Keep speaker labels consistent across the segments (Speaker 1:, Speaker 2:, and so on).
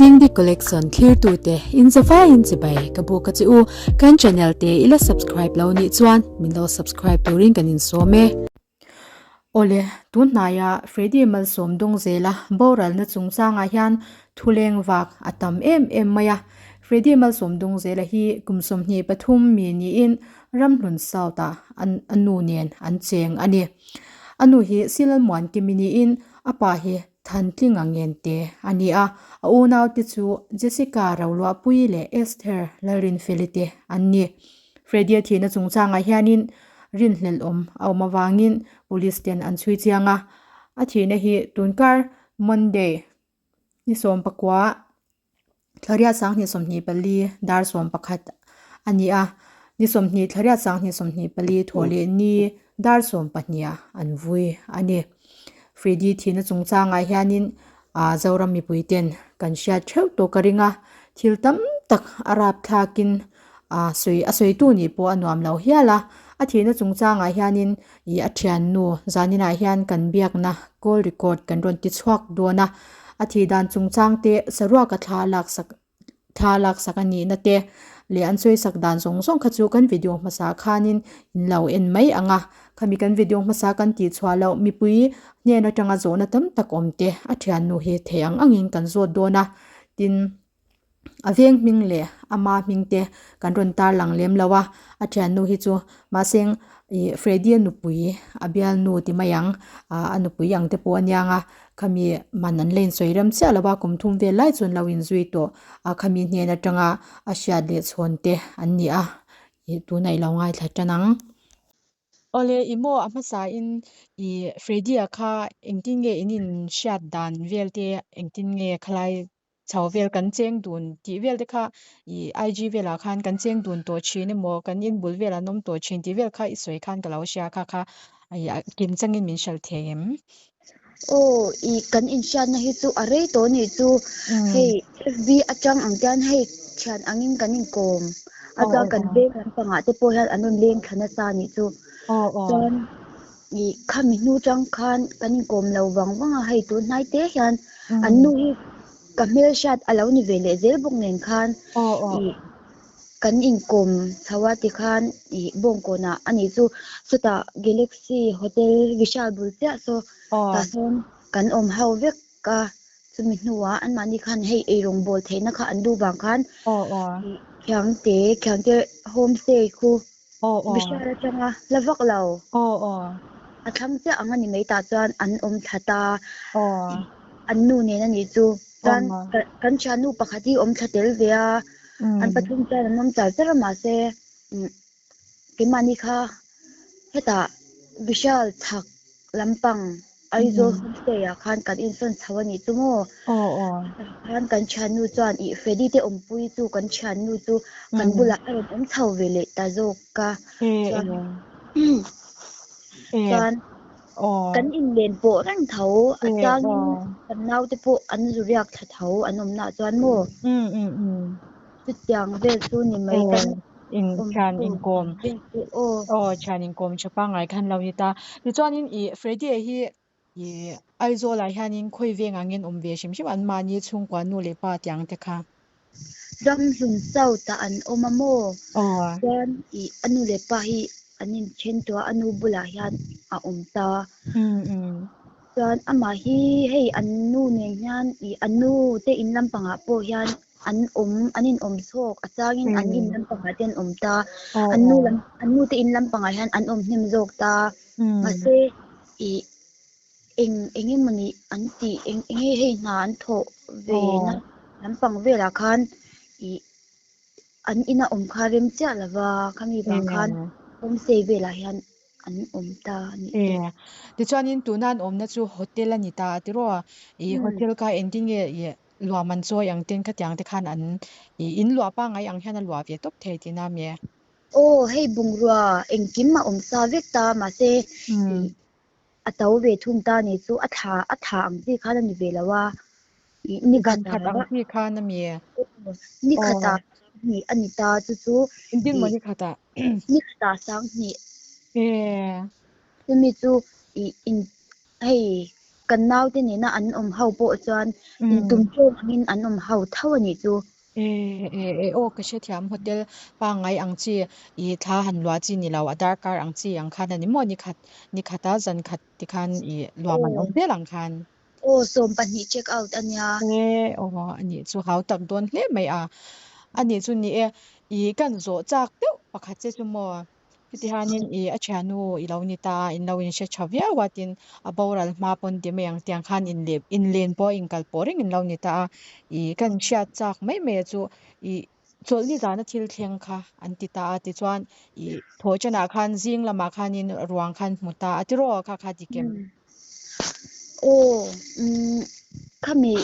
Speaker 1: Dingdi Collection thlirtute in zavaiin chibai ka buk a che u. Kan channel te i la subscribe lo nih chuan min lo subscribe turin kan insawm e. Awle, tun hnaia Freddy Malsawm dawng zela boralna chungchangah hian thuleng vak a tam em em mai a. Freddy Malsawm dawng zela hi kum 23 mi niin Ramhlun South-ah a nu nen an cheng a ni. A nu hi Silalmuankimi niin a pa hi Thantlinga Ngente a ni a, a unaute chu Jessica Roluahpuii leh Esther Lalrinfeli te an ni. Freddy-a thihna chungchangah hianin rinhlelhawm a awm avangin Police ten an chhui chiang a, a thihna hi tunkar Monday ni 19 Thlariat 2024 dar 11 a ni a, ni 20 thlariat 2024 thawh leh ni dar 12 ah an vui a ni. Freddy thihna chungchangah hianin ah Zoram mipui ten kan hriat theuh tawh ka ring a, thil tam tak a rapthlakin ah sawi a sawitu nih pawh a nuam lo hial a, a thihna chungchangah hianin Ih a thiannu zaninah hian kan biakna call record kan rawn ti chhuak dawn a, a thih dan chungchang te saruaka thla laksak thla laksak a nihna te leh an sawisak dan zawng zawng kha chu kan video hmasa khanin in lo en mai ang a, khami kan video hmasa kan tih chhuah loh mipui hnen atanga zawhna tam tak awm te a thiannu hi theih ang angin kan zawt dawn a, tin. A veng hming leh ama hming te kan rawn tar lang lem lo a, a thiannu hi chu mahse ih Freddy-a nupui a bialnu ti mai ang ah a nupui ang te pawh a niang a khami man an la insawi rem chiah lo a kum thum vel lai chu an lo inzui tawh a khami hnen atanga a hriat leh chhawn te an ni a ih tunah i lo ngaithla tan ang. Awle i maw a hmasa in ih Freddy-a kha engtin nge in inhriat dan vel te engtin nge khalai chho vel kan cheng dun tih vel te kha ih IG velah khan kan cheng dun tawh thin emaw kan inbul velah an awm tawh thin tih vel kha i sawi khan ka lo hria kha kha ih kim changin min hrilh thei em?
Speaker 2: Aw ih kan inhriatna hi chu a rei tawh nih chu hei FB atang ang te hian hei thian angin kan inkawm a chuan kan veng lampangah te pawh hian an rawn leng thla nasa nih chu chuan ih khami hnu tang khan kan inkawm lo vang vang a hei tun hnai te hian an nu hi ka hmelhriat a lo ni ve leh zel bawk nen khan ih kan inkawm chho a tikhan ih bawngkawnah a nih chu chutah Galaxy Hotel Vishal bul chiah saw tah sawn kan awm ho vek a chumi hnuah anmahni khan hei eirawng bawl theihna kha an duh vang khan ih Khiangte Khiangte homestay khu Vishal atanga la vak lo. A thlang chiah ang a ni mai tah chuan an awm thla ta. An nu nen a nih chu. Chuan kan thiannu pakhat hi awm thla tel ve a. An pathum chuan an awm char char a mahse keimahni kha hetah Vishal chhak lampang Aizawl homestay ah khan kan insawn chho a nih chu maw? Chutah khan kan thiannu chuan ih Freddy te awmpui chu kan thiannu chu kan bulah a rawn awm chho ve leh ta zawk a. Chuan chuan kan inlen pawh reng tho a changin kan naute pawh an zu riak thla tho an awmnaah chuan maw? Chutiang vel chu ni mai kan
Speaker 1: In thian inkawm aw thian inkawm tha pangngai khan lo ni ta. Tichuanin ih Freddy-a hi ih Aizawlah hianin khawi veng angin awm ve hrim hrim an mahni chhungkua nu leh pa tiang te kha.
Speaker 2: Ramhlun South-ah an awm a maw? Chuan ih a nu leh pa hi an inthen tawh a, a nu bulah hian a awm ta. Chuan amah hi hei an nu nen hian ih a nu te in lampangah pawh hian an awm an in awm chhawk a changin an in lampangah te an awm ta an nu lam an nu te in lampangah hian an awm hnem zawk ta mahse ih eng eng emawni an tih eng eng nge hei hna an thawh ve na lampang velah khan ih an ina awm kha rem chiah lova khami vang khan homestay velah hian an awm ta a nih chu.
Speaker 1: E, tichuanin tuna an awmna chu hotel a ni ta tiraw a? I hotel kha engtin nge i luah man chawi ang ten khatiang te khan an i in luah pangngai ang hian a luah ve tawp thei tihna a mi e?
Speaker 2: Aw, hei bungrua engkim a awm sa vek ta mahse i a to ve thung ta nih chu a thla a tha ang chi khan a ni ve lo a, i ni
Speaker 1: Zan khat ang chi khan a mi e?
Speaker 2: Ni khatah hnih a ni ta chu chu
Speaker 1: Engtin maw ni khatah?
Speaker 2: Ni khatah 2000.
Speaker 1: E.
Speaker 2: Chumi chu i in hei. kan naute nena an awm ho pawh chuan intum ṭawng angin an awm ho tho a nih chu.
Speaker 1: E e e aw ka hrethiam hotel pangngai ang chi i thla han luah chi ni lo a darkar ang chi ang khan a ni maw nikhat nikhata zan khat tikhan i luah man awm zel ang khan.
Speaker 2: Aw 12 check out a nia.
Speaker 1: E aw a nih chu hau tak dawn hle mai a. A nih chu ni e i kan zawh chak deuh pakhat che chu maw. Heti hianin i a thiannu i lo ni ta a, in lo inhre tha viau a, tin a boral hma pawn ti mai ang tiang khan inleh inlen pawh a inkal pawh reng in lo ni ta a, i kan hriat chak mai mai a chu i chawlhni zana thil thleng kha an ti ta a, tichuan i thawh chanah khan zing lamah khanin ruang khan hmu ta a tiraw kha kha dik em?
Speaker 2: Aw umm khami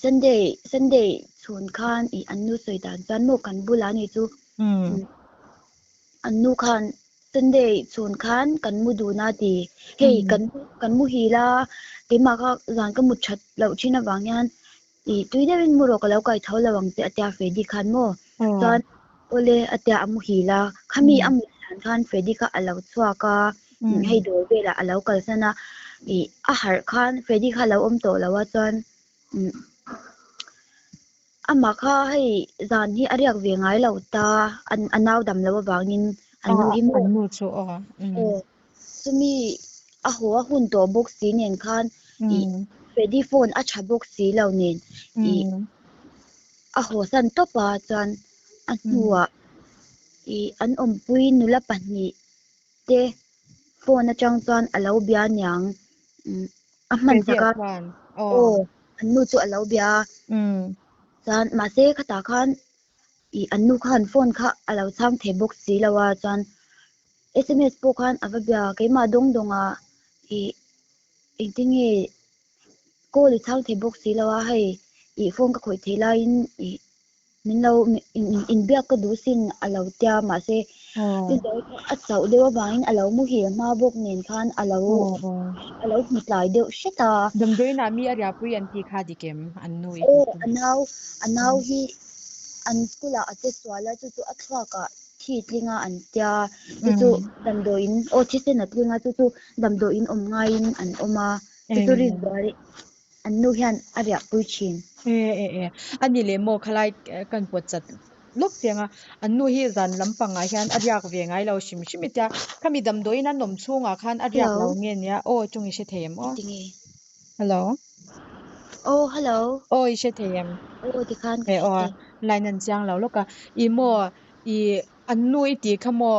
Speaker 2: Sunday Sunday chhun khan i an nu sawi dan chuan maw kan bulah ni chu umm An nu khan Sunday chhun khan kan mu dun a ti. Hei kan kan muhil a, keimah kha zan ka mut that loh thin avang hian ih tui deuhin mu rawh ka lo kai tho lo ang che a tia Freddy khan maw. Chuan awle a tia a muhil a, khami a mut hlan khan Freddy kha a lo chhuak a, hei dawr velah a lo kalsan a, ih a harh khan Freddy kha a lo awm tawh lo a chuan umm Amah kha hei zan hi a riak ve ngai lo ta, a nau dam loh avangin an nu hi maw?
Speaker 1: An nu chu aw.
Speaker 2: Aw, chumi a haw a hun tawh bawk si nen khan ih Freddy phone a tha bawk si lo nen ih a haw san tawp a chuan a hnuah ih an awmpui nula pahnih te phone atang chuan a lo bia niang a hman sak a aw an nu chu a lo bia a chuan mahse khatah khan ih an nu khan phone kha a lo chhang thei bawk si lo a chuan sms pawh khan a va bia keimah dawng dawng ah ih engtin nge call i chhang thei bawk si lo a hei ih phone ka khawih theih laiin ih Min lo inbiak ka duh sin a lo tia mahse a chauh deuh avangin a lo muhil hma bawk nen khan a lo a lo hmu tlai deuh hret a.
Speaker 1: Damdawiinah mi a riahpui an tih kha dik em? An nu i
Speaker 2: Aw a nau a nau hi an school ah a che sual a chu chu a thluak ah thi tling a an tia chu chu damdawiin aw thisen a tling a chu chu damdawiin awm ngaiin an awm a chu chu rizawr An nu hian a riahpui thin.
Speaker 1: E e e, a ni leh maw khalai kan pawt chat lawk chiang a, an nu hi zan lampangah hian a riak ve ngai lo hrim hrim i tia, khami damdawiin an awm chhungah khan a riak lo nge nia, aw chung i hre thei em aw? Hello.
Speaker 2: Aw hello.
Speaker 1: Aw i hre thei em?
Speaker 2: Aw tikhan ka hre thei.
Speaker 1: Line an chiang lo lawk a, i maw i an nu i tih kha maw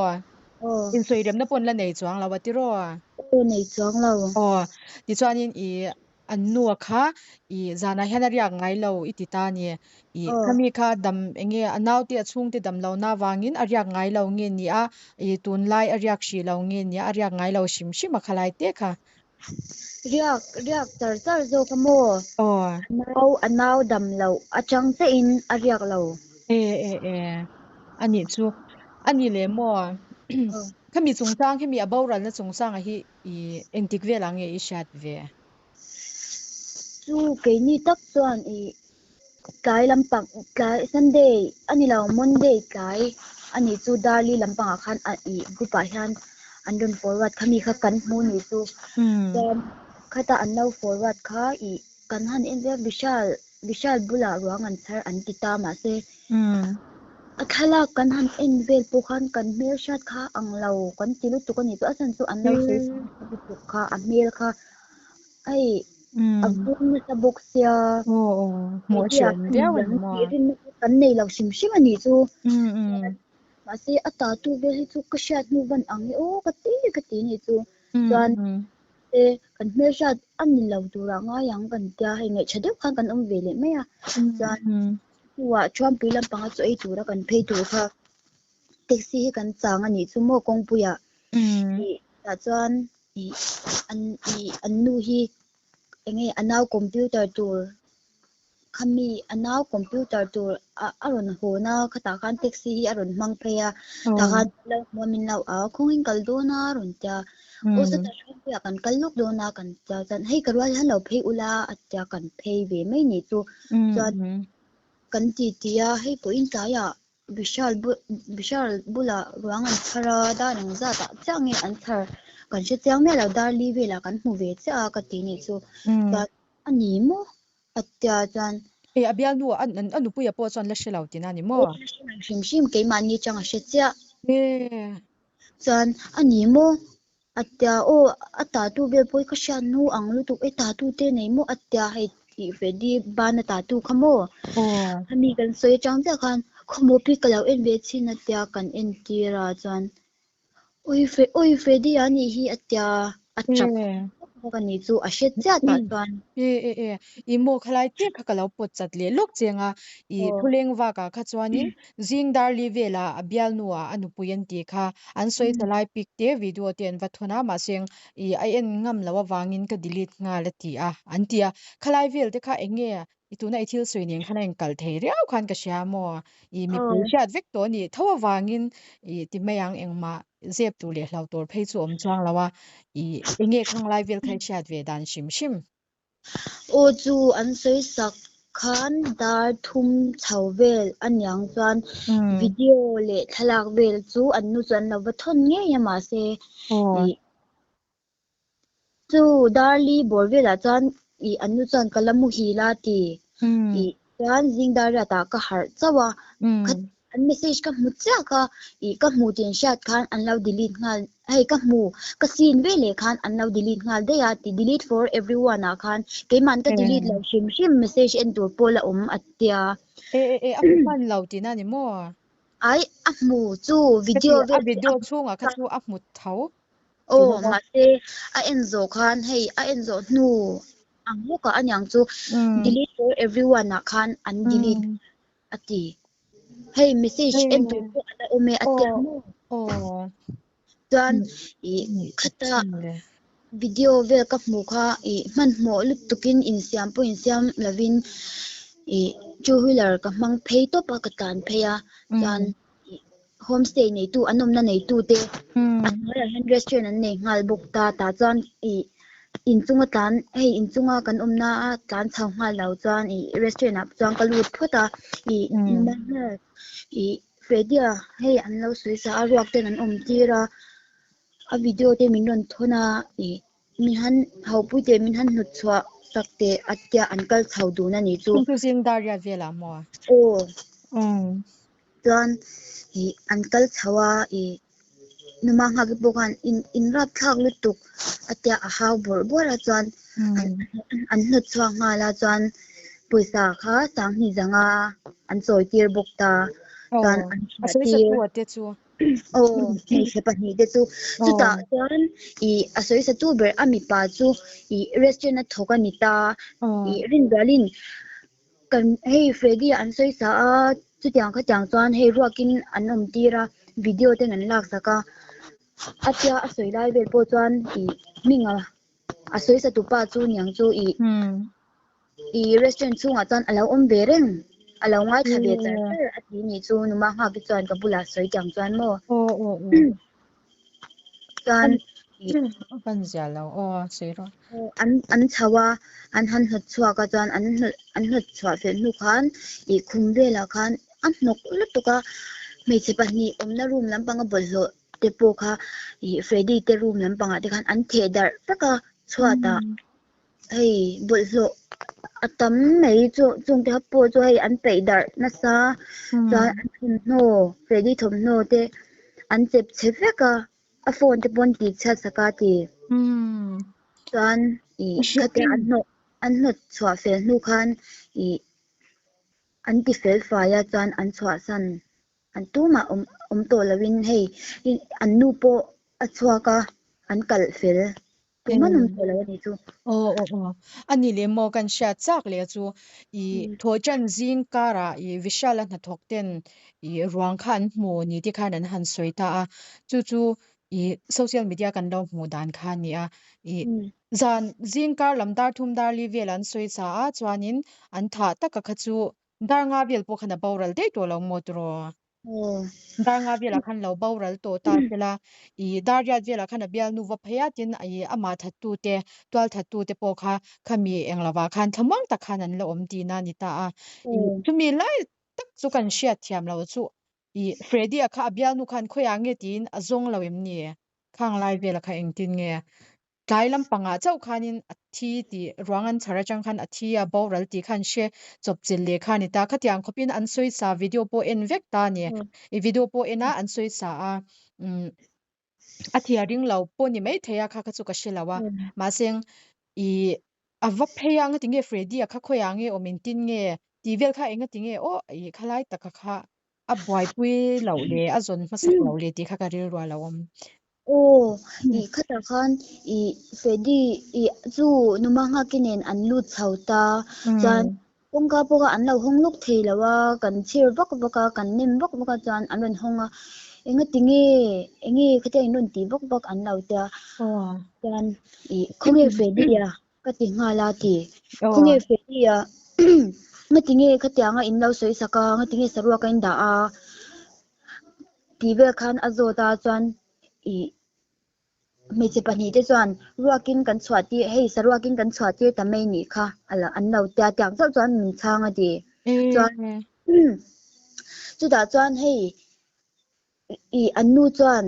Speaker 2: Aw.
Speaker 1: Insawi remna pawh an la nei chuang lo a tiraw?
Speaker 2: Aw nei chuang lo.
Speaker 1: Aw, tichuanin i an nu a kha i zanah hian a riak ngai lo i ti ta a ni. I khami kha dam enge a naute a chhungte dam lohna avangin a riak ngai lo nge ni a, i tunlai a riak hrih lo nge ni a, a riak ngai lo hrim hrim a khalai te kha.
Speaker 2: Riak riak char char zawk a maw?
Speaker 1: Aw.
Speaker 2: A nau a nau dam loh atang chiahin a riak lo.
Speaker 1: E e e a nih chu a ni leh maw? Khami chungchang khami a boralna chungchanga hi i engtik velah nge i hriat ve?
Speaker 2: Chu keini tak chuan i tlai lampang tlai Sunday a ni lo Monday tlai a nih chu Darli lampangah khan a ih group ah hian an rawn forward kha mi kha kan hmu nih chu chuan khata an lo forward kha ih kan han en vel Vishal Vishal bulah ruang an chhar an ti ta mahse a thlalak kan han en vel pawh khan kan hmelhriat kha ang lo kan ti lutuk a nih chu a chhan chu an lo sawi lutuk kha a hmel kha Hei a vum nasa bawk sia Freddy-a khan midang tih rinna chu kan nei lo hrim hrim a nih chu. Mahse a tatu vel hi chu ka hriat hnu van ang e aw ka ti ka ti nih chu. Chuan e kan hmelhriat a ni lo turah ngai ang kan tia hei ngaihṭha deuh khan kan awm ve leh mai a. Chuan hnuah Thuampui lampanga chaw ei tura kan phei tur kha taxi hi kan chang a nih chu maw kawngpuiah ih tah chuan Ih an ih an nu hi eng nge a nau computer tur khami a nau computer tur a a rawn hawn a khatah khan taxi hi a rawn hmang phei a tah khan lo hmu a min lo au khawngin kal dawn a rawn tia aw sawtah hruaipuiah kan kal lawk dawn a kan tia chuan hei ka rual hian lo phei ula a tia kan phei ve mai ni chu chuan kan ti ti a hei pawhin tlaiah Vishal Vishal bulah ruang an chhar a, dar eng zatah chiah nge an chhar? kan hre chiang miah lo dar li velah kan hmu ve chiah a ka ti nih chu chuan a ni maw a tia chuan
Speaker 1: E a bialnu a a nupuia pawh chuan la hre lo tihna a ni maw?
Speaker 2: Aw la hre lo hrim hrim keimahni atang a hre chiah.
Speaker 1: E.
Speaker 2: Chuan a ni maw a tia aw a tattoo vel pawh hi ka hriat hnu ang lutuk e tattoo te nei maw a tia hei tih Freddy bana tattoo kha maw?
Speaker 1: Aw.
Speaker 2: Ami kan sawi atang chiah khan khawmaw pi ka lo en ve chhin a tia kan entir a chuan Ui Fre ui Freddy a nih hi a tia a tap bawk a nih chu a hre chiah tah chuan.
Speaker 1: E e e i maw khalai tir kha ka lo pawt chat leh lawk cheng a i thuleng vakah kha chuanin zing darli velah a bialnu ah a nupui an tih kha an sawi ta lai pic te video te an va thawn a mahse i a en ngam loh avangin ka delete nghal a ti a an ti a khalai vel te kha eng nge I tuna i thil sawi nen khan a inkal thei riau khan ka hria maw? I mipui hriat vek tawh a nih tho avangin i ti mai ang engmah zep tur leh hlau tur phei chu awm chuang lo a, i eng nge khang lai vel kha i hriat ve dan hrim hrim?
Speaker 2: Aw chu an sawi sak khan dar thum chho vel a niang chuan video leh thlalak vel chu an nu chu an lo va thawn ngei a mahse i Chu Darli bawr velah chuan ih an nu chuan ka la muhil a ti. Ih chuan zing dar riatah ka harh chauh a, kha an message ka hmu chiah kha ih ka hmu tih an hriat khan an lo delete nghal hei ka hmu ka seen ve leh khan an lo delete nghal daih a ti delete for everyone ah khan keimahn ka delete lo hrim hrim message en tur pawh la awm a tia.
Speaker 1: E e e a hmu hman lo tihna ni maw?
Speaker 2: Ai a hmu chu video
Speaker 1: vel a video chhungah kha chu a hmu tho.
Speaker 2: Aw, mahse a en zawh khan hei a en zawh hnu ang lawkah a niang chu delete for everyone ah khan an delete a ti. Hei message en tur pawh a la awm e a ti ang maw? Chuan ih khata video vel ka hmuh kha ih hmanhmawh lutukin insiam pawh insiam lovin ih two wheeler ka hmang phei tawp a ka tlan phei a chuan Homestay neitu an awmna neitu te a hnuaiah hian restaurant an nei nghal bawk ta tah chuan ih inchunga tlan hei inchunga kan awmna a tlan chho nghal lo chuan ih restaurant ah chuan ka lut phawt a ih ih Freddy-a hei an lo sawi sa a ruak ten an awm tir a a video te min rawn thawn a ih min han hopui teh min han hnut chhuah sak teh a tia an kal chho dun a nih chu.
Speaker 1: Chung chu zing dar riat velah maw?
Speaker 2: Aw. Chuan ih an kal chho a ih numa nghak pawh khan in in rap thlak lutuk a tia a hau bawrh bawrh a chuan an an hnut chhuak nghal a chuan pawisa kha sanghnih zanga an chawi tir bawk ta chuan an
Speaker 1: A sawi sa tu a te chu.
Speaker 2: Aw, hmeichhe pahnihte chu. Chutah chuan ih a sawi sa tu ber a mipa chu ih restaurant a thawk a ni ta. Ih rinzualin kan hei Freddy an sawi sa a, chutiang khatiang chuan hei ruakin an awm tir a, video ten an lak sak a. A tia a sawi lai vel pawh chuan ih hming a a sawi sa tupa chu niang chu ih ih restaurant chhungah chuan a lo awm ve reng a lo ngaithla ve char char a ti nih chu numa nghak te chuan ka bulah sawi tiang chuan maw chuan
Speaker 1: ih kan zia lo aw sawi rawh
Speaker 2: an an chho a an han hnawt chhuak a chuan an hnawt an hnawt chhuah fel hnu khan ih khum velah khan a hnawk lutuk a hmeichhe pahnih awmna room lampanga bawlhhlawh te pawh kha ih Freddy te room lampangah te khan an theh darh vek a chhuatah hei bawlhhlawh a tam mai chu chung te pawh chu hei an peih darh nasa chuan an thawmhnaw Freddy thawmhnaw te an chep chhe vek a a phone te pawh an tih chhiat sak a ti chuan ih khatia an hnawh an hnawt chhuah fel hnu khan ih an ti fel fai a chuan an chhuahsan. An tumah awm awm tawh loin hei an nu pawh a chhuak a, an kalh fel. Tumah an awm tawh lo a nih chu.
Speaker 1: Aw aw aw. A ni leh maw kan hriat chak leh chu i thawhṭan zing karah i Vishal a hnathawk ten i ruang kha an hmu ni te khan an han sawi ta a. Chu chu i social media kan lo hmuh dan kha a ni a. I zan zing kar lam dar thum dar li vel an sawi sa a chuanin an thah taka kha chu Dar nga vel pawh khan a boral daih tawh lo maw tiraw? Dar nga velah khan lo boral tawh ta sela, i dar riat velah khan a bialnu va phei a, tin i amah thattu te, tual thattu te pawh kha khami eng lovah khan thlamuang tak khan an la awm tihna a ni ta a. I chumi lai tak chu kan hriat thiam lo chu i Freddy-a kha a bialnu khan khawiah nge tiin a zawng lo em ni? Khang lai vela kha engtin nge tlai lampangah chauh khanin a thi tih ruang an chhar atang khan a thi a boral tih khan hre chawp chilh leh kha a ni ta. Khatiang khawpin an sawi sa video pawh en vek ta a ni. I video pawh en a an sawi sa a umm a thi a ring lo pawh ni maithei a kha kha chu ka hre lo a. Mahse i a va phei a engati nge Freddy a kha khawiah nge awm engtin nge tih vel kha engati nge aw i khalai taka kha a buaipui loh leh a zawn hmasak loh leh tih kha ka rilru a lo awm.
Speaker 2: Aw, i khatah khan i Freddy i chu Numa Nghaki nen an lut chho ta. Chuan kawngka pawh kha an lo hawng lawk thei lo a, kan chhir vak vak a, kan nem vak vak a chuan an rawn hawng a. Engati nge, enge khatia in rawn tih vak vak an lo tia. Chuan i khawnge Freddy a? Ka ti nghal a ti. Khawnge Freddy a? Ngati nge khatianga in lo sawi sak a, ngati nge saruak a in dah a? Tih vel khan a zawt a chuan ih hmeichhe pahnih te chuan ruakin kan chhuah tir hei saruakin kan chhuah tir ta mai nih kha a la an lo tia tiang chauh chuan min chhang a ti. Chuan chutah chuan hei Ih an nu chuan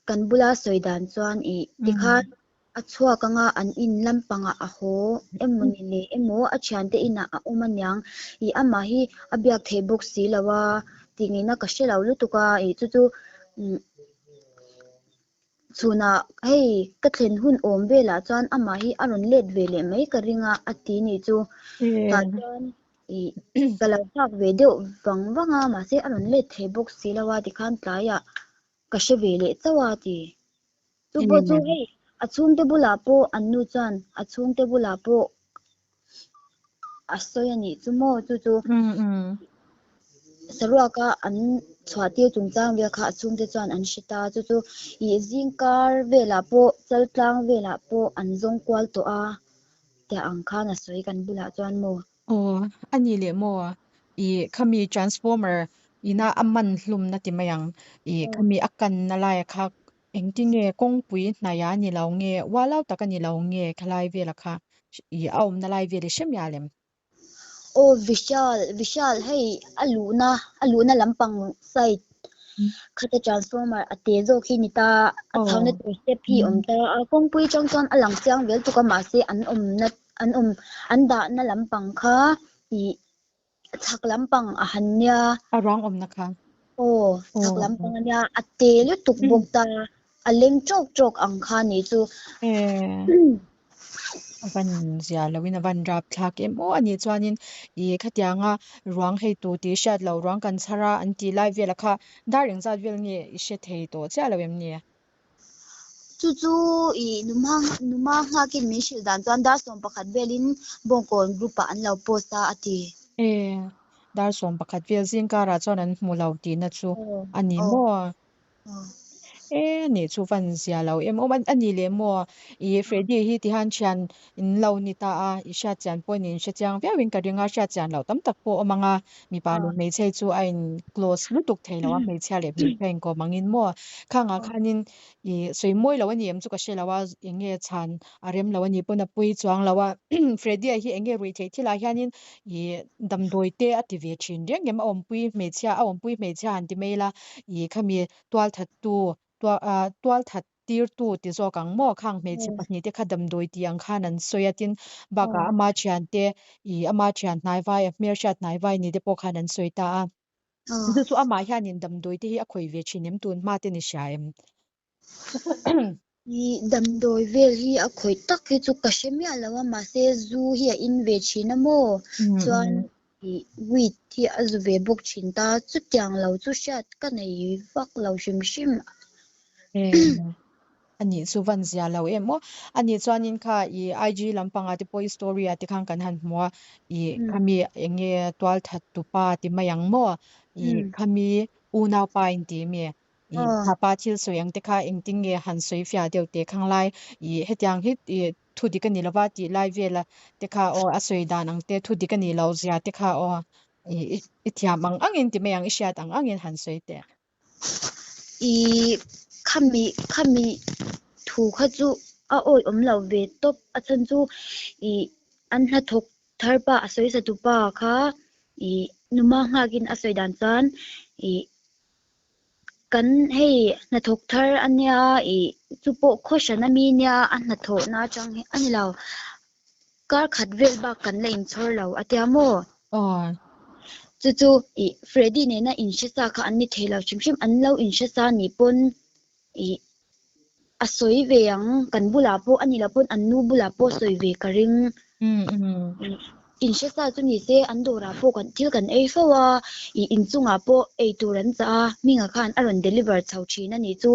Speaker 2: kan bula sawi dan chuan ih tikhan a chhuak anga an in lampangah a haw emaw ni leh emaw a thiante inah a awm aniang ih amah hi a biak theih bawk si lo a tih ngaihna ka hre lo lutuk a ih chu chu umm chhunah hei ka thlen hun awm velah chuan amah hi a rawn let ve leh mai ka ring a a ti nih chu tah chuan. Ih ka lo nghak ve deuh vang vang a, mahse a rawn let thei bawk si lo a tikhan tlaiah ka hre ve leh chauh a ti. Chu pawh chu hei a chhungte bulah pawh an nu chuan a chhungte bulah pawh a sawi a nih chu maw chu chu saruaka an chhuah tir chungchang vel kha a chhungte chuan an hre ta chu chu ih zingkar velah pawh chaltlang velah pawh an zawng kual tawh a tia ang khan a sawi kan bulah chuan maw.
Speaker 1: Aw, a ni leh maw? Ih, khami transformer ina a man hlumna ti mai ang. Ih, khami a kanna laia kha engtinge kawngpui hnaih a ni lo nge, ualau tak a ni lo nge khalai vela kha ih a awmna lai vel i hre mial em?
Speaker 2: Aw, Vishal, Vishal hei a luhna, a luhna lampang side khata transformer a te zawk hi ni ta, a chhohna tur step hi awm ta a, kawngpui atang chuan a lang chiang vel tuk a mahse an awmna an awm an dahna lampang kha ih chhak lampang a han nia.
Speaker 1: A ruang awmna kha.
Speaker 2: Aw, chhak lampang a nia, a te lutuk bawk ta, a leng tawk tawk ang kha ni chu.
Speaker 1: A van zia loin a van rap thlak em aw a nih chuanin ih khatianga ruang hei tu tih hriat loh ruang kan chhar a an tih lai vela kha dar engzat vel nge i hre thei tawh chiah lo em ni?
Speaker 2: Chu chu ih numa numa nghakin min hrilh dan chuan dar 11 velin Bawngkawn group ah an lo post a a ti.
Speaker 1: E, dar 11 vel zing karah chuan an hmu lo tihna chu a ni maw? E, nih chu van zia lo em awm a ni leh maw? I Freddy hi tihan thian in lo ni ta a, i hriat chian pawh in hre chiang viau in ka ring a, hriat chian loh tam tak pawh awm ang a, mipa leh hmeichhe chu a in close lutuk thei lo a, hmeichhia leh hmeichhia inkawm angin maw? Khangah khanin i sawi mawi lo a ni em chu ka hre lo a, eng nge chhan a rem lo a nih pawn a pui chuang lo a, Freddy-a hi eng nge ruih theih thilah hianin i damdawi te a ti ve thin reng em, a awmpui hmeichhia a awmpui hmeichhia han ti mai ila i khami tualthattu tualthat tirtu ti zawk ang maw khang hmeichhe pahnih te kha damdawi tih ang khan an sawi a tin bakah ama thiante i ama thian hnaivai a hmelhriat hnaivai ni te pawh khan an sawi ta a chu chu amah hianin damdawi te hi a khawih ve thin em tun hma te ni hria em.
Speaker 2: I damdawi vel hi a khawih tak hi chu ka hre miah lo a mahse zu hi a in ve thin a maw chuan Ih weed hi a zu ve bawk thin ta, chutiang lo chu hriat ka nei vak lo hrim hrim.
Speaker 1: A nih chu van zia lo em aw. A nih chuanin kha i IG lampangah te pawh i story ah te khan kan han hmu a, i khami eng nge tualthat tupa ti mai ang maw? I khami unaupa in ti mi? I thapa thil sawi ang te kha engtin nge han sawi fiah deuh teh khang lai i hetiang hi i thu dik a ni lova tih lai vela te kha aw a sawi dan ang te thu dik a nih loh zia te kha aw i i thiam ang angin ti mai ang i hriat ang angin han sawi teh.
Speaker 2: I khami khami thu kha chu a awi awm lo ve tawp a chhan chu i an hnathawk thar pa a sawi sa tupa kha i numa nghakin a sawi dan chuan i. Kan hei hnathawk thar a nia ih chu pawh khaw hran ami nia a hnathawhna atang hi a ni lo. Kar khat vel bak kan la inchhawr lo a tia maw?
Speaker 1: Aw.
Speaker 2: Chu chu ih Freddy nena inhre sa kha an ni thei lo hrim hrim an lo inhre sa nih pawn ih a sawi ve ang kan bulah pawh a ni lo pawn an nu bulah pawh sawi ve ka ring. Inhre sa chu ni se an dawrah pawh kan thil kan ei fo a ih inchungah pawh ei tur an chah a hmingah khan a rawn deliver chho thin a nih chu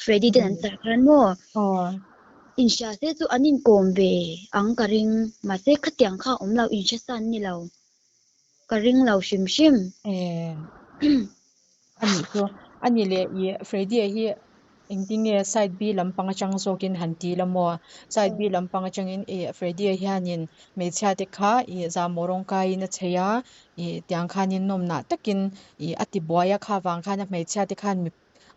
Speaker 2: Freddy ten an chah khan maw?
Speaker 1: Aw.
Speaker 2: Inhria se chu an inkawm ve ang ka ring mahse khatiang kha a awm lo inhre sa an ni lo. Ka ring lo hrim hrim.
Speaker 1: Eh. A nih chu. A nih leh i Freddy a hi engtin nge side B lampang atang zawkin han ti la maw? Side B lampang atangin i Freddy a hianin hmeichhia te kha i zahmawh rawng kaiin a chei a, i tiang khanin nawmnah takin i a ti buai a, kha vang khan a hmeichhia te khan mi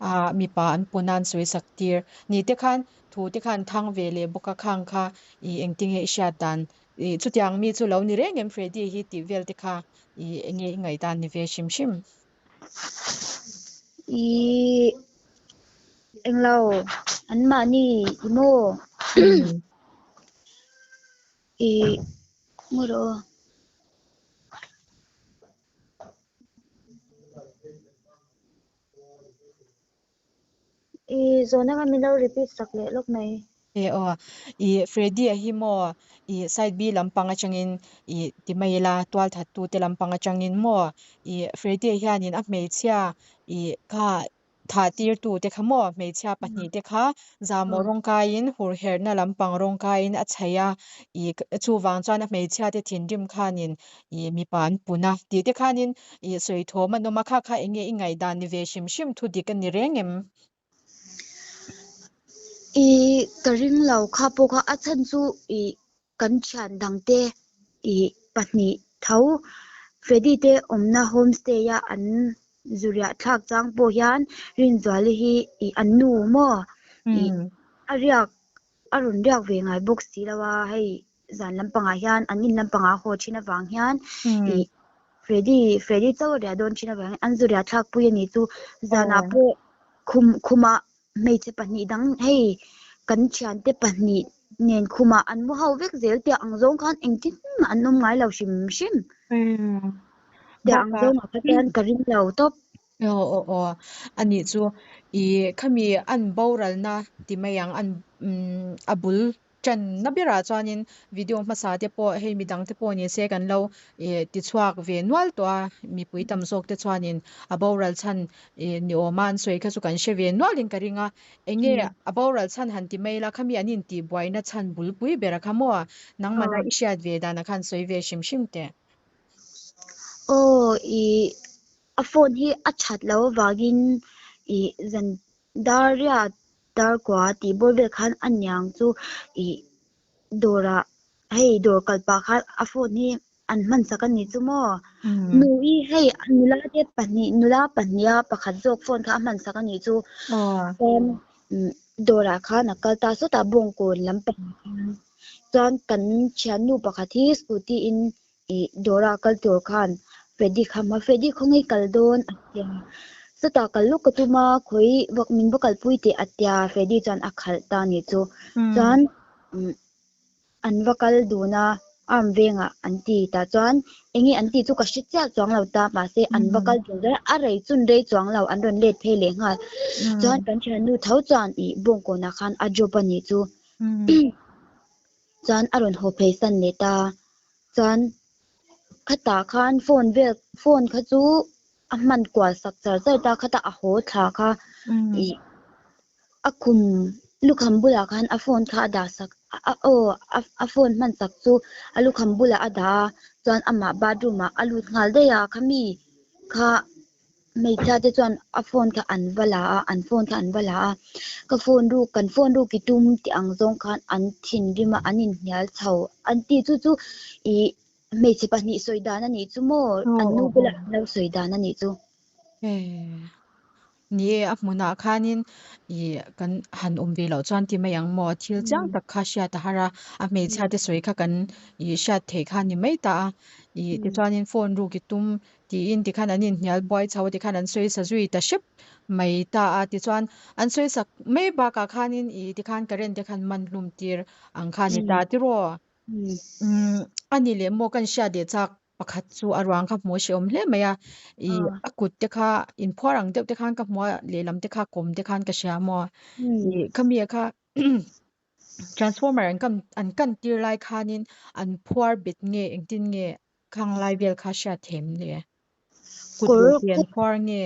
Speaker 1: ah mipa an pun a an sawi sak tir. Ni te khan thu te khan thang ve leh bawk a khang kha i engtin nge i hriat dan Ih chutiang mi chu lo ni reng em Freddy hi tih vel te kha ih enge i ngaihdan ni ve hrim hrim?
Speaker 2: Ih englo anmahni i maw? Ih ngaw rawh aw. I zawhna kha min lo repeat sak leh lawk mai.
Speaker 1: E aw, i Freddy a hi maw i side B lampang atangin i ti mai ila tual that tu te lampang atangin maw i Freddy a hianin a hmeichhia i kha thah tir tu te kha maw hmeichhia pahnih te kha zahmawh rawng kaiin hur herhna lampang rawng kaiin a chheih a i chuvang chuan a hmeichhia te thinrim khanin i mipa an pun a tih te khanin i sawi thawm an awm a, kha kha eng nge i ngaihdan ni ve hrim hrim thu dik a ni reng em?
Speaker 2: I ka ring lo kha pawh kha a chhan chu i kan thian dang te i pahnih tho Freddy te awmna homestay a an zuriah thlak chang pawh hian Rinzuali hi i an nu maw i a riak a rawn riak ve ngai bawk si lo a, hei zan lampangah hian an in lampangah a haw thin avang hian ih Freddy Freddy chauh a riah dawn thin avang hian an zu riah thlak pui a ni chu zanah pawh khum khumah hmeichhe pahnih dang hei kan thiante pahnih nen khumah an mu ho vek zel tiah ang zawng khan engtin mah an awm ngai lo hrim hrim tiah ang zawngah kha chuan ka ring lo tawp.
Speaker 1: Aw aw aw a nih chu i khami an boralna ti mai ang an a bul tanna berah chuanin video hmasa te pawh hei midang te pawh ni se kan lo ih ti chhuak ve nual tawh a mipui tam zawk te chuanin a boral chhan ih ni awma an sawi kha chu kan hre ve nualin ka ring a eng nge a boral chhan han ti mai la khami an intih buaina chhan bulpui bera kha maw nangmahna i hriat ve danah khan sawi ve hrim hrim teh.
Speaker 2: Aw ih A phone hi a that loh avangin ih zan dar riat dar kua tih bawr vel khan a niang chu ih dawrah hei dawr kal pah khan a phone hi an hman sak a ni chu maw nu i hei nula te pahnih nula pahnih a pakhat zawk phone kha a hman sak a nih chu chuan dawrah khan a kal ta sawtah bawngkawn lampang ah khan chuan kan thiannu pakhat hi scooty in Ih Dora kal tur khan Freddy kha hma Freddy khawnge kal dawn a tia chutah kal lawk ka tum a khawi vak min va kalpui teh a tia Freddy chuan a khalh ta ni chu chuan an va kal dun a arm vengah an ti tah chuan enge an tih chu ka hre chiah chuang lo ta mahse an va kal dun zel a rei chun rei chuang lo an rawn let phei leh nghal chuan kan thiannu tho chuan ih bawngkawnah khan a drop a nih chu chuan a rawn haw phei san leh ta. Chuan khatah khan phone vel phone kha chu a hman kual sak char char ta khatah a haw thla kha ih a khum lukham bulah khan a phone kha a dah sak a aw a phone hman sak chu a lukham bulah a dah a chuan amah bathroom ah a lut nghal daih a khami kha. Hmeichhia te chuan a phone kha an va la a, an phone kha an va la a, ka phone ruk kan phone ruk i tum tih ang zawng khan an thinrim a, an inhnial chho an ti chu chu ih hmeichhe pahnih sawi dan a nih chu maw an nu bulah an lo sawi dan a nih chu.
Speaker 1: Ni e, a hmunah khanin ih kan han awm ve loh chuan ti mai ang maw? Thil chiang tak kha hriat a har a, a hmeichhia te sawi kha kan ih hriat theih kha ni mai ta a. Ih tichuanin phone ruk i tum tiin tikhan an inhnial buai chho a tikhan an sawi sa zui ta hrep mai ta a. Tichuan an sawi sak mai bakah khanin ih tikhan current te khan man hlum tir ang kha a ni ta tiraw? Umm a ni leh maw kan hriat leh chak pakhat chu a ruang kha hmuh a hrehawm hle mai a, ih a kut te kha inphuar ang deuh te khan ka hmu a lehlam te kha kawm te khan ka hria maw ih khami ah kha transformer an kan an kan tir lai khanin an phuar bet nge engtin nge khang lai vel kha hriat them le kut leh ke an phuar nge.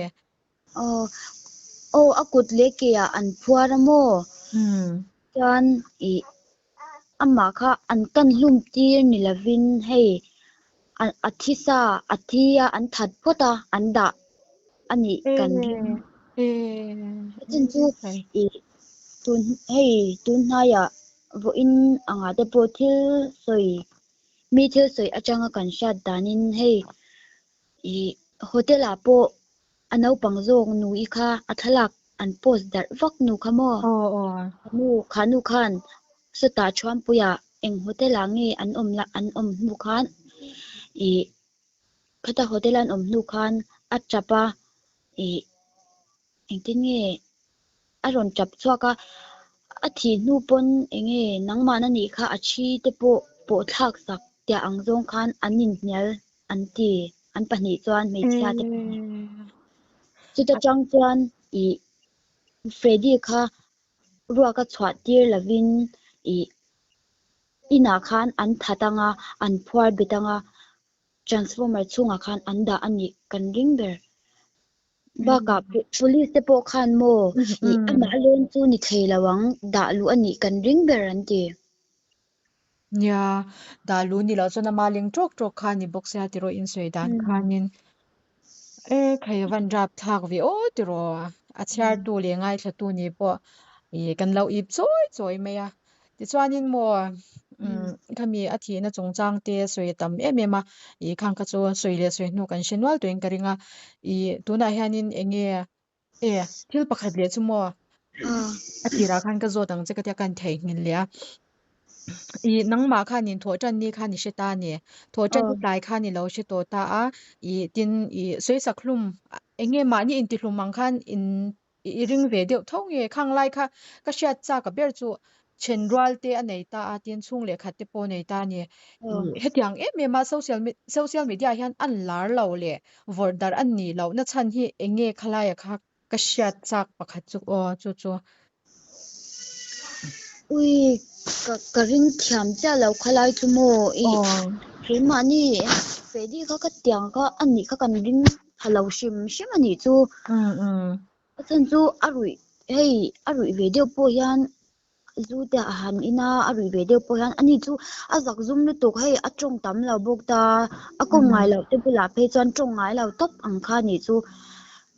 Speaker 2: Aw aw a kut leh ke ah an phuar a maw? Chuan ih amah kha an kan hlum tir ni lovin hei a thi sa a thi a an that phawt a an dah a nih kan ring. A chin chu ih tun hei tun hnaiah vawiin angah te pawh thil sawi mi thil sawi atanga kan hriat danin hei ih hotel ah pawh A naupang zawk nui kha a thlalak an post darh vak nu kha maw?
Speaker 1: Aw aw.
Speaker 2: Nu kha nu khan sawtah Thuampuiah eng hotel ah nge an awm la an awm hnu khan ih khata hotel an awm hnu khan a tap a ih engtin nge a rawn tap chhuak a, a thih hnu pawn eng nge nangmahna nih kha a thi te pawh pawh thlak sak tiah ang zawng khan an inhnial an ti, an pahnih chuan hmeichhia te pahnih. Chuta tang chuan ih Freddy kha ruak a chhuah tir lovin ih inah khan an that anga, an phuar bet anga, transformer chhungah khan an dah a nih kan ring ber. Bakah police te pawh khan maw ih amah lawn chu ni thei lo ang dah luh a nih kan ring ber an ti.
Speaker 1: Nia, dah luh ni loh chuan ama leng tawk tawk kha a ni bawk sia tiraw insawi dan khanin e khai van rap thlak ve aw tiraw a chhiartu leh ngaithlatu ni pawh ih kan lo ip chawi chawi mai a. Tichuanin maw umm khami a thihna chungchang te sawi a tam em em a, ih khang kha chu sawi leh sawi hnu kan hre nual tuin ka ring a, ih tunah hianin eng nge e thil pakhat leh chu maw a tirah khan ka zawt ang che ka tia ka intheihnghilh leh a, ih nangmah khan inthawh tan ni khan i hre ta a ni, thawh tan ni tlai khan i lo hre tawh ta a, ih tin ih sawisak hlum eng nge mahni intihlum ang khan in I ring ve deuh tho nge? Khang lai kha ka hriat chak a ber chu then rual te a nei ta a, tin chhung leh khat te pawh a nei ta a ni. Hetiang em em a social social media ah hian an lar lo leh vawrh darh an nih loh na chhan hi eng nge khalaia kha ka hriat chak pakhat chu aw chu chu.
Speaker 2: Ui ka ka ring thiam chiah lo khalai chu maw i keimahni Freddy kha ka tiang kha a nih kha kan ring Tha lo hrim hrim a nih chu. A chhan chu a ruih hei a ruih ve deuh pawh hian zu te a han in a, a ruih ve deuh pawh hian ani chu a zak zum lutuk hei a tawng tam lo bawk ta, a kawm ngai loh te bulah phei chuan tawng ngai lo tawp ang kha a nih chu.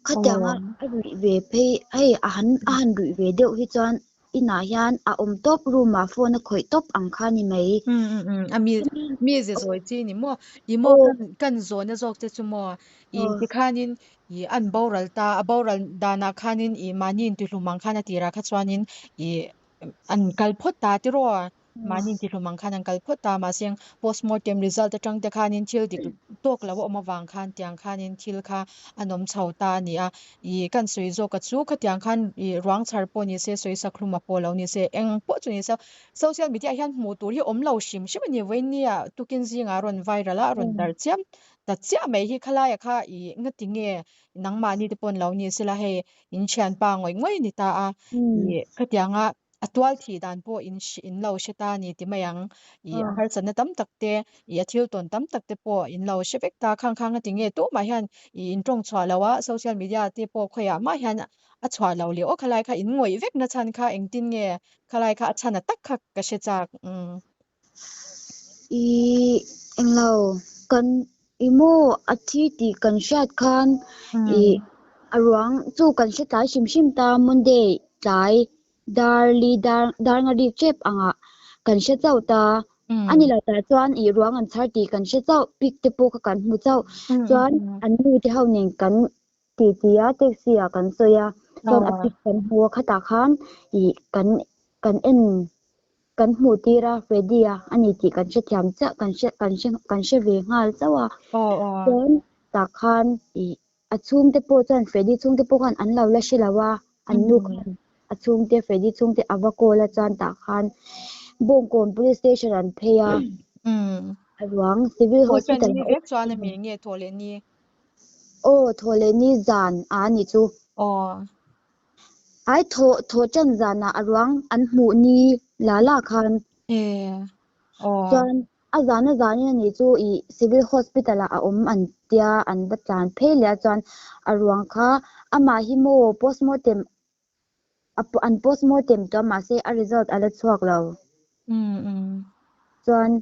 Speaker 2: Khatianga a ruih ve phei hei a han a han ruih ve deuh hi chuan inah hian a awm tawp room ah phone a khawih tawp ang kha ni mai.
Speaker 1: A mi mi ze zawi chi ni maw? I maw kan kan zawhna zawk te chu maw? I tikhanin i an boral ta a boral danah khanin i mahni intihlum ang khan a tirah kha chuanin i an kal phawt ta tiraw? Mahni intihlum ang khan an kal phawt ta mahse postmortem result atang te khanin thil dik tawk lo a awm avang khan tiang khanin thil kha an awm chho ta a ni a. Ih kan sawi zawk a chu khatiang khan ih ruang chhar pawh ni se sawi sak hlum a pawh lo ni se eng pawh chu ni se social media ah hian hmuh tur hi awm lo hrim hrim a ni vawinia tukin zingah a rawn viral a a rawn darh chiam ta chiah mai hi khalaia kha ih ngati nge nangmahni te pawh an lo ni sela hei in thianpa ngawih ngawih a ni ta a ih khatianga a tual thih dan pawh in in lo hre ta a ni ti mai ang. Ih a harsatna tam tak te, ih a thil tawn tam tak te pawh in lo hre vek ta. Khang khang a ti nge tumah hian ih in tawng chhuah lo a, social media te pawh khawiah mah hian a chhuah lo leh aw khalai kha in ngawih vek na chhan kha engtin nge khalai kha a chhan a tak kha ka hre chak. Umm.
Speaker 2: Ih englo kan I maw a thi tih kan hriat khan ih a ruang chu kan hre tlai hrim hrim ta Monday tlai dar li dar dar nga rik tep angah kan hre chauh ta a ni lo tah chuan ih ruang an chhar tih kan hre chauh pic te pawh kha kan hmu chauh chuan an nu te ho nen kan. Tih tih a taxi ah kan sawi a, chuan a pic kan hmu a khatah khan ih kan kan en kan hmuh tir a Freddy a a ni tih kan hrethiam chiah kan hre kan hre kan hre ve nghal chauh a, chuan tah khan ih a chhungte pawh chuan Freddy chhungte pawh khan an lo la hre lo a, an nu khan a chhungte Freddy chhungte a va call a chuan tah khan Bawngkawn police station an phei a, a ruang civil hospital ah a awm
Speaker 1: chuan a mi nge thawh leh ni.
Speaker 2: Aw, thawh leh ni zan a ni chu.
Speaker 1: Aw.
Speaker 2: Ai thawh thawh tan zanah a ruang an hmuh ni la la khan.
Speaker 1: E. Aw.
Speaker 2: Chuan a zan a zanin a ni chu i civil hospital ah a awm an tia an va tlan phei leh a chuan a ruang kha amah hi maw postmortem a an postmortem tawh a mahse a result a la chhuak lo. Chuan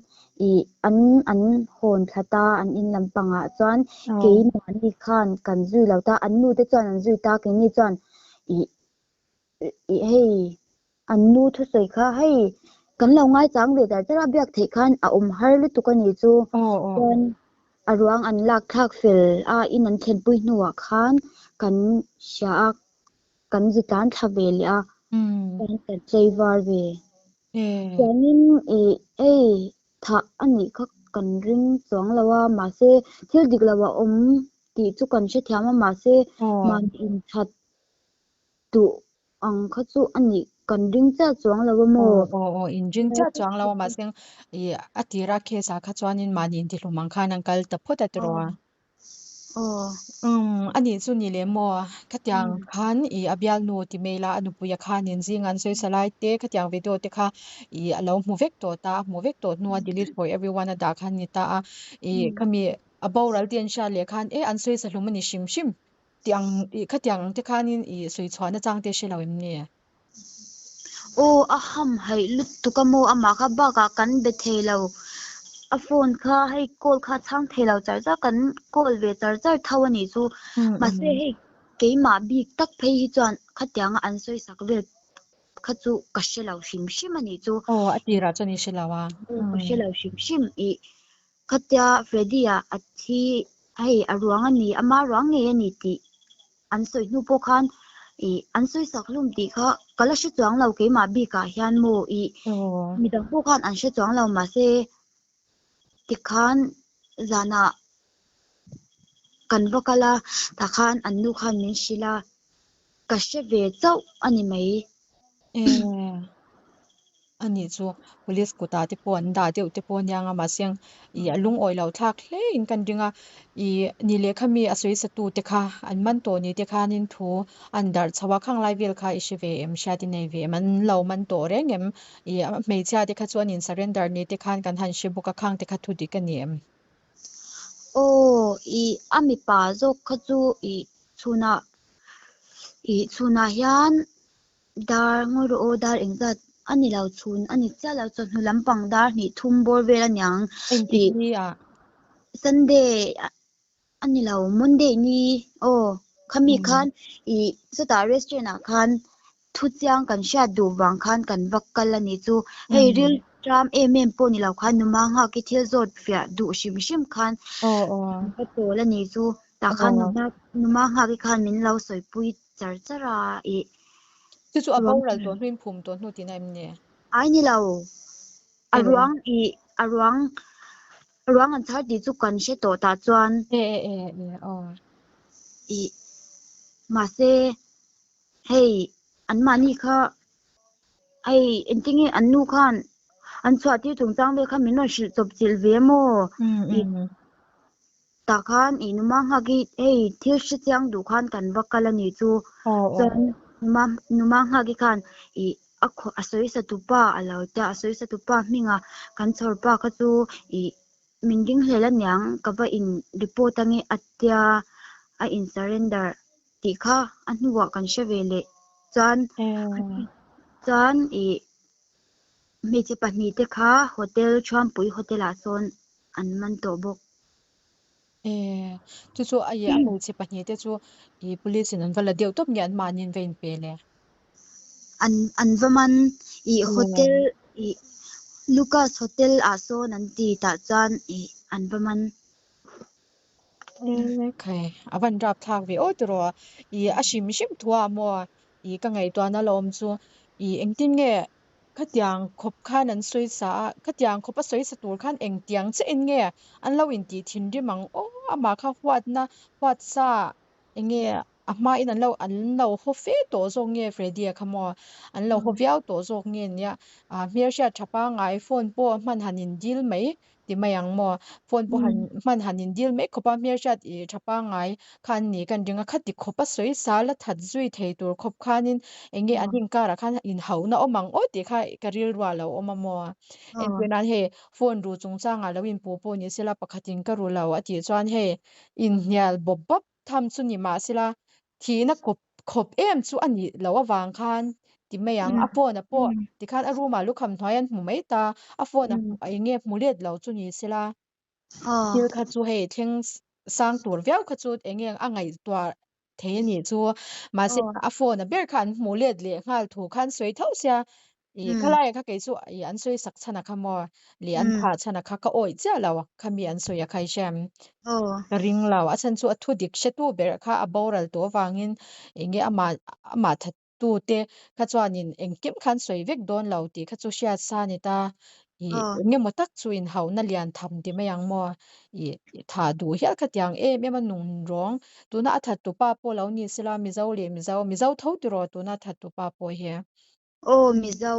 Speaker 2: ih an an hawn thla ta an in lampangah chuan keimahni khan kan zui lo ta an nu te chuan an zui ta keini chuan ih ih hei an nu thusawi kha hei kan lo ngaichang ve dar char a biak theih khan a awm har lutuk a ni chu chuan a ruang an lak thlak fel a in an thlenpui hnuah khan kan hria a. Kan zu tlan thla ve leh a, chuan kan chei var ve. Chuanin ih hei thah a nih kha kan ring chuang lo a, mahse thil dik lo a awm tih chu kan hrethiam a, mahse mahni inthat duh ang kha chu a nih kan ring chiah chuang lo a maw?
Speaker 1: Aw aw in ring chiah chuang lo a, mahse ih a tira case ah kha chuanin mahni intihlum ang khan an kal ta phawt a tiraw a.
Speaker 2: Aw.
Speaker 1: Umm a nih chu ni leh maw? Khatiang khan i a bialnu ti mai la a nupuia khanin zing an sawi sa lai te khatiang video te kha i a lo hmu vek tawh ta a hmu vek tawh hnua delete for everyone a dah khan ni ta a i khami a boral te an hriat leh khan e an sawi sa hlum a ni hrim hrim tih ang i khatiang ang te khanin i sawi chhuah na chang te hre lo em ni?
Speaker 2: Aw a ham haih lutuk a maw amah kha bakah kan be thei lo a phone kha hei call kha a chhang thei lo char char kan call ve char char tho a nih chu mahse hei keimah bik tak phei hi chuan khatianga an sawi sak vel kha chu ka hre lo hrim hrim a nih chu.
Speaker 1: Aw a tirah chuan i hre lo a.
Speaker 2: Aw ka hre lo hrim hrim ih khatia Freddy-a a thi hei a ruang a ni ama ruang ngei a ni tih An sawi hnu pawh khan ih an sawi sak hlum tih kha ka la hre chuang lo keimah bikah hian maw ih midang pawh khan an hre chuang lo mahse tikhan zanah kan va kal a tah khan an nu khan min hrilh a ka hre ve chauh a ni mai.
Speaker 1: A nih chu police kutah te pawh an dah deuh te pawh aniang a mahse ih a lungawi lo thlak hle in kan ring a ih ni lehkha mi a sawi sa tu te kha an man tawh ni te khanin thu an darh chho a khang lai vel kha i hre ve em hriat i nei ve em an lo man tawh reng em ih hmeichhia te kha chu an in surrender ni te khan kan han hre bawk a khang te kha thu dik a ni em.
Speaker 2: Aw ih a mipa zawk kha chu ih chhunah ih chhunah hian Dar ngawi rawh aw, dar engzat a ni lo chhun a ni chiah lo chawhnu lampang dar hnih thum bawr vel a niang
Speaker 1: Engtik ni ah?
Speaker 2: Sunday a ni lo, Monday ni aw khami khan ih chutah restaurant ah khan thu chiang kan hriat duh vang khan kan va kal a nih chu. Hei ril ṭam em em pawh ni lo khan numa nghak i thil zawt fiah duh hrim hrim khan kan va chawl a nih chu. Tah khan numa numa nghak i khan min lo sawipui char char a ih
Speaker 1: Chu chu a boral tawh hnuin phum tawh hnu tihna em ni?
Speaker 2: Ai ni lo. A ruang ih a ruang a ruang an chhar tih chu kan hre tawh tah chuan.
Speaker 1: E e e e aw.
Speaker 2: Ih mahse hei anmahni kha hei engtinge an nu khan an chhuah tir chungchang vel kha min rawn hrilh chawp chilh ve maw? Ih Tah khan ih numa nghak i hei thil hre chiang duh khan kan va kal a nih chu. Chuan numa numa nghak i khan ih a khaw a sawi sa tupa a lo tia a sawi sa tupa hminga kan chhawr pa kha chu ih min ding hlel aniang ka va in report ange a tia a in surrender tih kha a hnuah kan hre ve leh. Chuan chuan ih hmeichhe pahnihte kha hotel Thuampui hotel ah sawn an man tawh bawk.
Speaker 1: E, chu chu a a hmeichhe pahnihte chu i police in an va la deuh tawp nge an mahni an va inpe le?
Speaker 2: An an va man i hotel i Lucas hotel ah sawn an ti tah chuan i an va man.
Speaker 1: Khai a van rap thlak ve aw tiraw i a hrim hrim thua maw i ka ngaihtuahna la awm chu i engtin nge khatiang khawp khan an sawi sa a khatiang khawp a sawi sa tur khan engtiang che in nge an lo intih thinrim ang aw amah kha huatna huat sa enge a hmain an lo an lo haw fe tawh zawk nge Freddy-a kha maw an lo haw viau tawh zawk nge nia ah hmelhriat tha pangngai phone pawh hman han in dil mai ti mai ang maw phone pawh han hman han in dil mai khawp a hmelhriat ih tha pangngai kha an ni kan ring a khati khawp a sawi sa la that zui thei tur khawp khanin eng nge an inkarah khan inhauhna awm ang aw tih kha ka rilru ah lo awm a maw entir nan hei phone ru chungchangah lo inpuh pawh ni sela pakhatin ka ru lo a tih chuan hei inhnial bawp bawp tham chu ni mahsela thihna kawp khawp em chu a nih loh avang khan ti mai ang. A phone a pawh tikhan a room ah lukham hnuai an hmu mai ta, a phone a eng nge hmu let lo chu ni sela thil kha chu hei thleng sang tur viau kha chu eng nge a ngaihtuah thei a nih chu. Mahse a phone a ber kha an hmu let leh nghal thu khan sawi tho sia I khalai kha kei chu i an sawi sak chhan a kha maw leh an thah chhan a kha ka awih chiah lo khami an sawi a kha i hriam ka ring lo a chhan chu a thu dik hre tu ber kha a boral tawh avangin enge amah amah that tu te kha chuanin engkim khan sawi vek dawn lo tih kha chu hriat sa a ni ta i enge maw tak chu inhauhna lian tham ti mai ang maw i thah duh hial khatiang em em a nung rawng tuna a that tupa pawh lo ni sela Mizo leh Mizo Mizo tho tiraw tuna a that tupa pawh hi.
Speaker 2: Aw Mizo.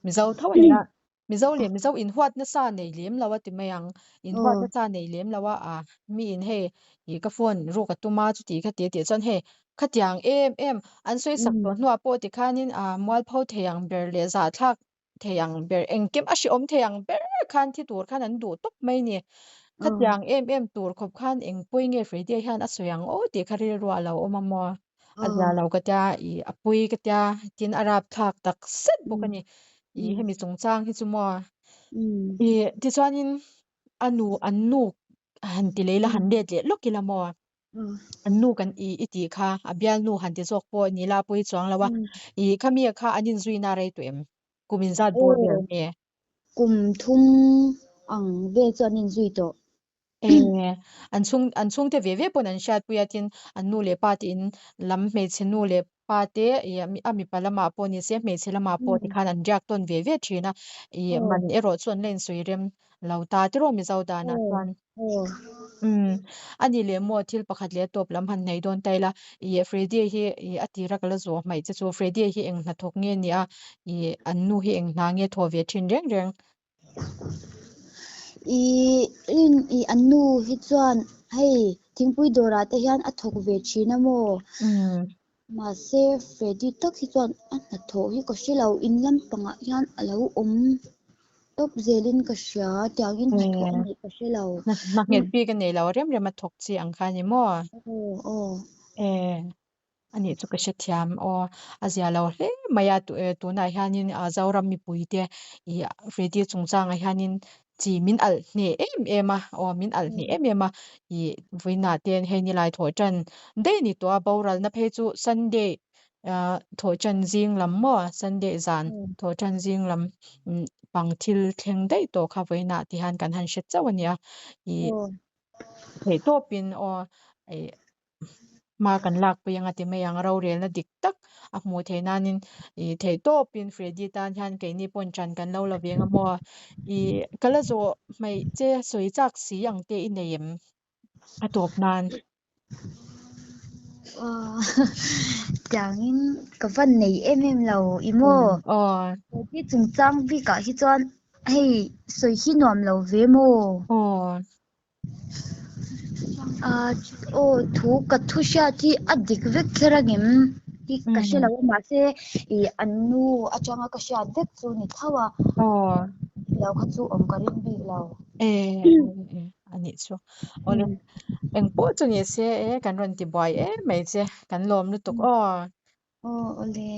Speaker 1: Mizo tho a nia. Mizo leh Mizo inhuat nasa nei lem lo a ti mai ang. Inhuat nasa nei lem lo a a mi in hei ih ka phone ruk a tum a chuti kha ti a tih chuan hei khatiang em em an sawi sak tawh hnuah pawh tikhanin a mualpho thei ang ber leh zahthlak thei ang ber engkim a hrehawm thei ang ber khan thi tur khan an duh tawp mai ni. Khatiang em em tur khawp khan eng pawi nge Freddy-a hian a sawi ang aw tih kha rilru a lo awm a maw. A zia lo ka tia ih a pui ka tia tin a rapthlak tak zet bawk a ni. Ih hemi chungchang hi chu maw ih tichuanin a nu an nu han ti lei la han let leh lawk ila maw. An nu kan ih i tih kha a bialnu han ti zawk pawh ni la pui chuang lo a. Ih khami kha an inzuina rei tawh em? Kum inzat bawr vel nge?
Speaker 2: Kum thum ang vel chu an inzui tawh.
Speaker 1: E, an chhung an chhungte ve ve pawn an hriatpui a tin an nu leh pa te in lam hmeichhe nu leh pa te ih a mipa lamah pawh ni se hmeichhe lamah pawh tikhan an riak tawn ve ve thin a ih man erawh chu an la insawi rem lo ta tiraw Mizo danah chuan. Umm a ni leh maw thil pakhat leh tawp lam han nei dawn ta ila ih Freddy hi ih a tira ka la zawh hmaih che chu Freddy hi eng hnathawk nge nia ih an nu hi eng hna nge thaw ve thin reng reng.
Speaker 2: Ih rin ih an nu hi chuan hei thingpui dawrah te hian a thawk ve thin a maw? Mahse Freddy tak hi chuan a hnathawh hi ka hre lo in lampangah hian a lo awm tawp zelin ka hria tiangin hnathawh a neih ka hre lo.
Speaker 1: Hna nghet bik a nei lo rem rem a thawk chi ang kha a ni maw?
Speaker 2: Aw aw.
Speaker 1: E. A nih chu ka hrethiam aw a zia lo hle mai a tunah hianin ah Zoram mipui te ih Freddy chungchangah hianin chi min alh hneh em em a aw min alh hneh em em a ih vawiinah te hei nilai thawh tan daih a ni tawh a boralna phei chu Sunday ah thawh tan zing lam maw Sunday zan thawh tan zing lam pang thil thleng daih tawh kha vawiinah ti hian kan han hre chauh a nia ih theihtawpin aw ih. hma kan lak pui anga ti mai ang rorelna dik tak a hmuh theih nanin ih theih tawpin Freddy tan hian keini pawn ṭan kan lo la ve ang a maw ih ka la zawh hmaih che sawi chak si ang te i nei em a tawp nan.
Speaker 2: Tiangin ka van nei em em lo i maw?
Speaker 1: Aw.
Speaker 2: Freddy chungchang bikah hi chuan hei sawi hi nuam lo ve maw?
Speaker 1: Aw.
Speaker 2: Aw thu ka thu hriat hi a dik vek kher a ngem hi ka hre lo a mahse ih an nu atanga ka hriat vek chu ni tho a lo kha chu awm ka ring bik lo.
Speaker 1: E a nih chu awle engpawh chu ni se e kan rawn ti buai em mai che kan lawm lutuk aw.
Speaker 2: Aw awle.